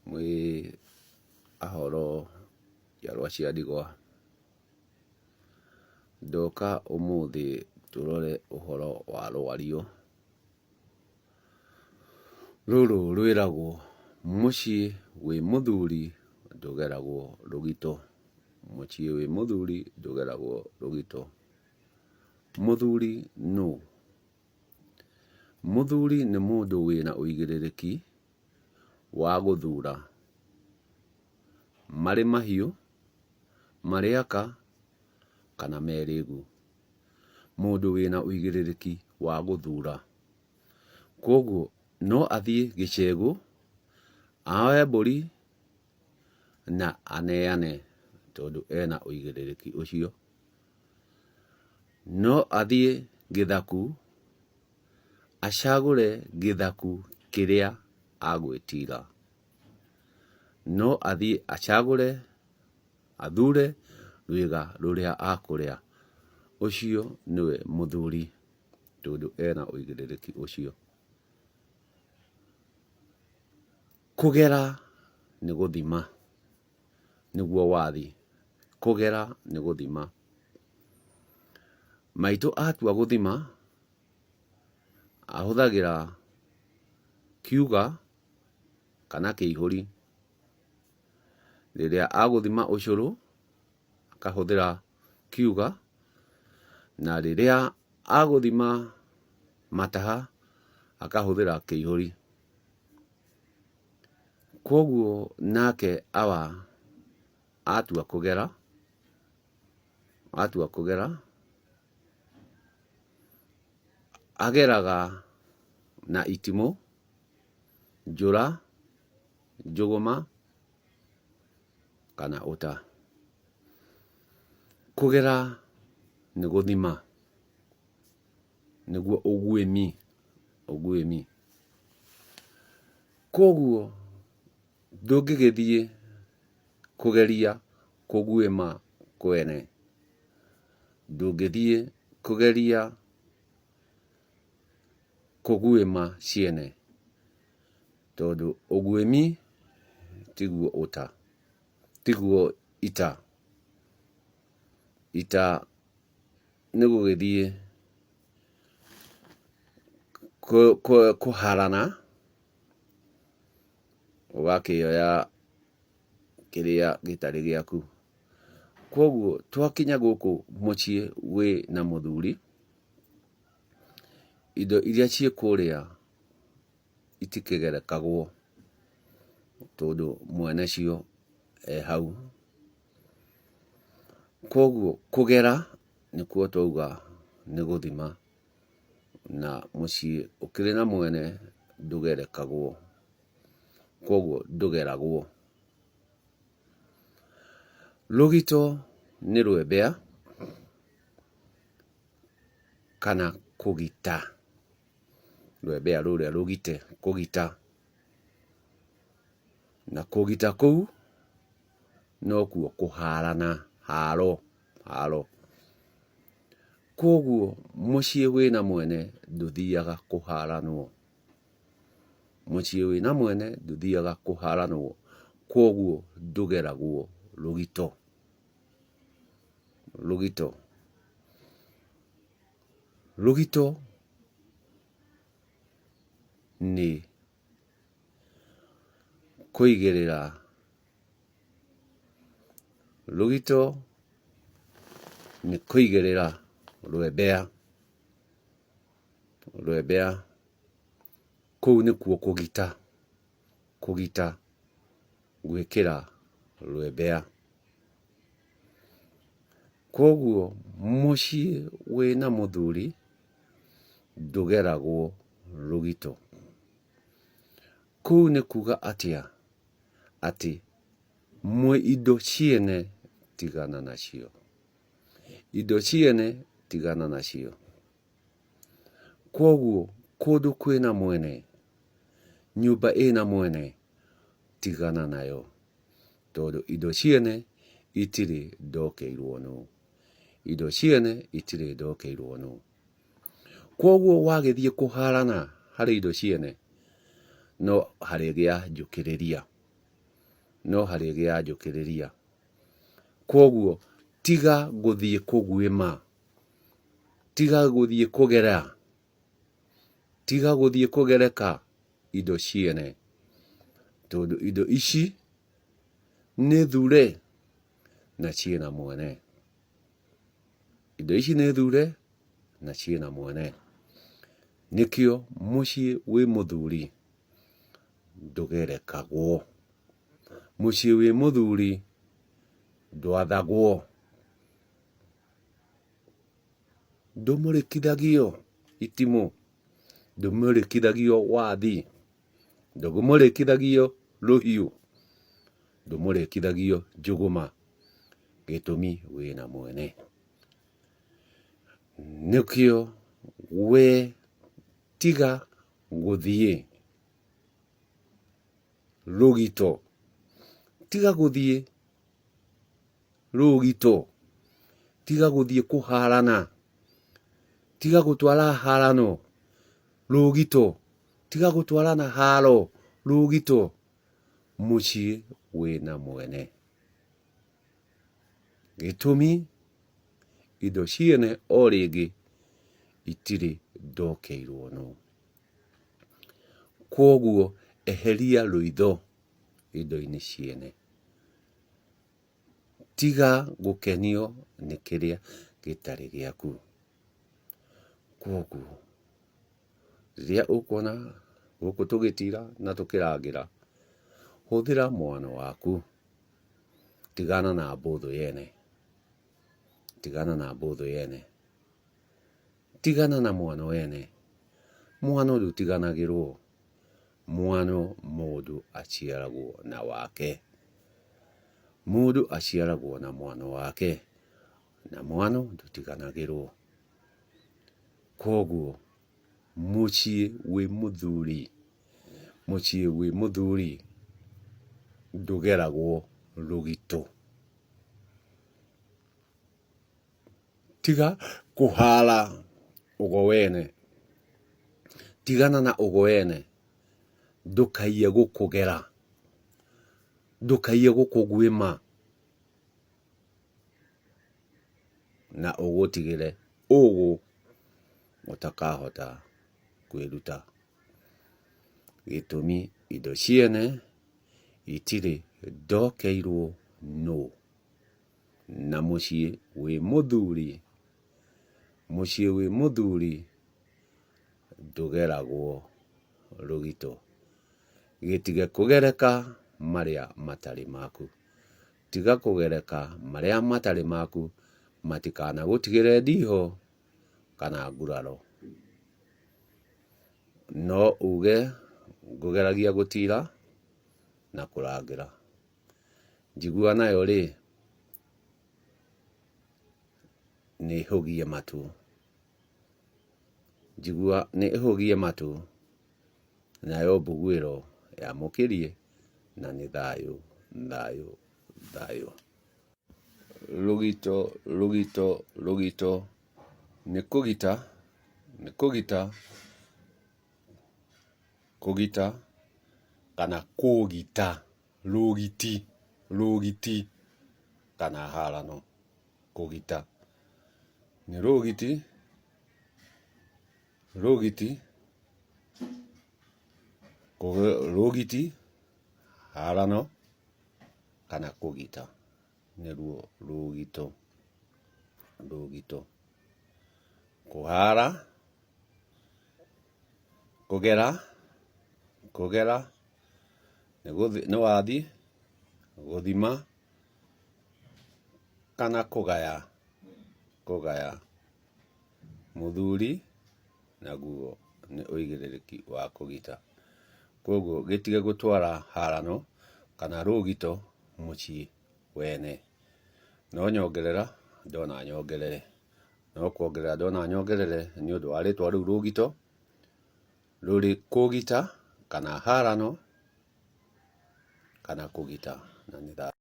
Mwĩ ahoro njiarwa cia ndigwa? Ndoka ũmũthĩ tũrore ũhoro wa rwario. Rũrũ rwĩragwo mũciĩ wĩ mũthuri ndũgeragwo rũgito, mũciĩ wĩ mũthuri ndũgeragwo rũgito. Mũthuri nũ? Mũthuri nĩ mũndũ wĩna ũigĩrĩrĩki wa gũthura, marĩ mahiũ, marĩ aka kana me rĩgu. Mũndũ wĩna ũigĩrĩrĩki wa gũthura. Kwoguo no athiĩ gĩcegũ, oe mbũri na aneane tondũ ena ũigĩrĩrĩki ũcio. No athiĩ gĩthaku acagũre gĩthaku kĩrĩa agwĩtira. No athiĩ acagũre, athure rwĩga rũrĩa akũrĩa. Ũcio nĩwe mũthuri tondũ ena ũigĩrĩrĩki ũcio. Kũgera nĩ gũthima. Nĩguo wathi. Kũgera nĩ gũthima. Maitũ atua gũthima, ahũthagĩra kiuga kana kĩihũri. Rĩrĩa agũthima ũcũrũ, akahũthĩra kiuga, na rĩrĩa agũthima mataha, akahũthĩra kĩihũri. Kwoguo nake awa atua kũgera, atua kũgera, ageraga na itimũ, njũra, njũgũma kana ũta. Kũgera nĩ gũthima, nĩguo ũguĩmi, ũguĩmi. Kwoguo ndũngĩgĩthiĩ kũgeria kũguĩma kwene, ndũngĩthiĩ kũgeria kũguĩma ciene, tondũ ũguĩmi tiguo ũta, tiguo ita. Ita nĩ gũgĩthiĩ kũharana, ũgakĩoya kĩrĩa gĩtarĩ gĩaku. Kwoguo twakinya gũkũ mũciĩ wĩ na mũthuri, indo iria ciĩ kũrĩa itikĩgerekagwo tondũ mwene cio e hau. Kwoguo kũgera nĩkuo twauga nĩ gũthima, na mũciĩ ũkĩrĩ na mwene ndũgerekagwo, kwoguo ndũgeragwo. Rũgito nĩ rwembea kana kũgita, rwembea rũrĩa rũgite, kũgita. Na kũgita kũu nokuo kũharana, haro, haro. Kwoguo mũciĩ wĩna mwene ndũthiaga kũharanwo. Mũciĩ wĩna mwene ndũthiaga kũharanwo, kwoguo ndũgeragwo rũgito, rũgito. Rũgito nĩ kũigĩrĩra, rũgito nĩ kũigĩrĩra rwembea, rwembea kũu nĩkuo kũgita, kũgita gwĩkĩra rwembea. Kwoguo mũciĩ wĩna mũthuri ndũgeragwo rũgito. Kũu nĩ kuga atĩa? Atĩ mwĩ indo ciene tigana nacio. Indo ciene tigana nacio. Kwoguo kũndũ kwĩna mwene, nyũmba ĩna mwene, tigana nayo. Tondũ indo ciene itirĩ ndokeirwo nũ. Indo ciene itirĩ ndokeirwo nũ. Kwoguo wagĩthiĩ kũharana harĩ indo ciene, no harĩgĩa njũkĩrĩria. No harĩ ĩngĩ yanjũkĩrĩria. Kwoguo tiga gũthiĩ kũguĩma, tiga gũthiĩ kũgera, tiga gũthiĩ kũgereka indo ciene, tondũ indo ici nĩ thure na ciĩna mwene. Indo ici nĩ thure na ciĩna mwene. Nĩkĩo mũciĩ wĩ mũthuri ndũgerekagwo. Mũciĩ wĩ mũthuri ndwathagwo. Ndũmũrĩkithagio itimũ, ndũmũrĩkithagio wathi, ndũmũrĩkithagio rũhiũ, ndũmũrĩkithagio njũgũma, gĩtũmi wĩna mwene. Nĩkĩo we tiga gũthiĩ rũgito, tiga gũthiĩ rũgito, tiga gũthiĩ kũharana, tiga gũtwara harano rũgito, tiga gũtwarana haro rũgito, mũciĩ wĩna mwene. Gĩtũmi, indo ciene o rĩngĩ itirĩ ndokeirwo nũ. Kwoguo eheria rũitho indo-inĩ ciene. Tiga gũkenio nĩ kĩrĩa gĩtarĩ gĩaku. Kwoguo rĩrĩa ũkuona gũkũ tũgĩtira na tũkĩrangĩra, hũthĩra mwano waku. Tigana na mbũthũ yene. Tigana na mbũthũ yene. Tigana na mwano wene. Mwano ndũtiganagĩrwo. Mwano mũndũ aciaragwo na wake. Mũndũ aciaragwo na mwano wake, na mwano ndũtiganagĩrwo. Kwoguo mũciĩ wĩ mũthuri, mũciĩ wĩ mũthuri ndũgeragwo rũgito. Tiga kũhara ũgo wene, tigana na ũgo wene, ndũkaiye gũkũgera, ndũkaiye gũkũguĩma, na ũgũtigĩre ũgũ ũtakahota kwĩruta. Gĩtũmi indo ciene itirĩ ndokeirwo nũ. Na mũciĩ wĩ mũthuri, mũciĩ wĩ mũthuri ndũgeragwo rũgito. Gĩtige kũgereka marĩa matarĩ maku. Tiga kũgereka marĩa matarĩ maku matikanagũtigĩre ndiho kana nguraro. No uge ngũgeragia gũtira na kũrangĩra. Njigua nayo rĩ, nĩ ĩhũgie matũ. Njigua nĩ ĩhũgie matũ, nayo mbuguĩro yamũkĩrie, na nĩ thayũ, thayũ, thayũ. Rũgito, rũgito, rũgito, nĩ kũgita, nĩ kũgita, kũgita kana kũgita. Rũgiti, rũgiti kana harano, kũgita. Nĩ rũgiti, rũgiti, rũgiti, harano kana kũgita nĩruo rũgito, rũgito. Kũhara, kũgera, kũgera. Nĩ wathi, gũthima kana kũgaya, kũgaya. Mũthuri naguo nĩ ũigĩrĩrĩki wa kũgita. Kwoguo gĩtige gũtwara harano kana rũgito mũciĩ wene. No nyongerera ndona nyongerere, no kuongerera ndona nyongerere nĩ ũndũ wa rĩtwa rĩu rũgito. Rũrĩ kũgita kana harano kana kũgita na nĩ thayũ.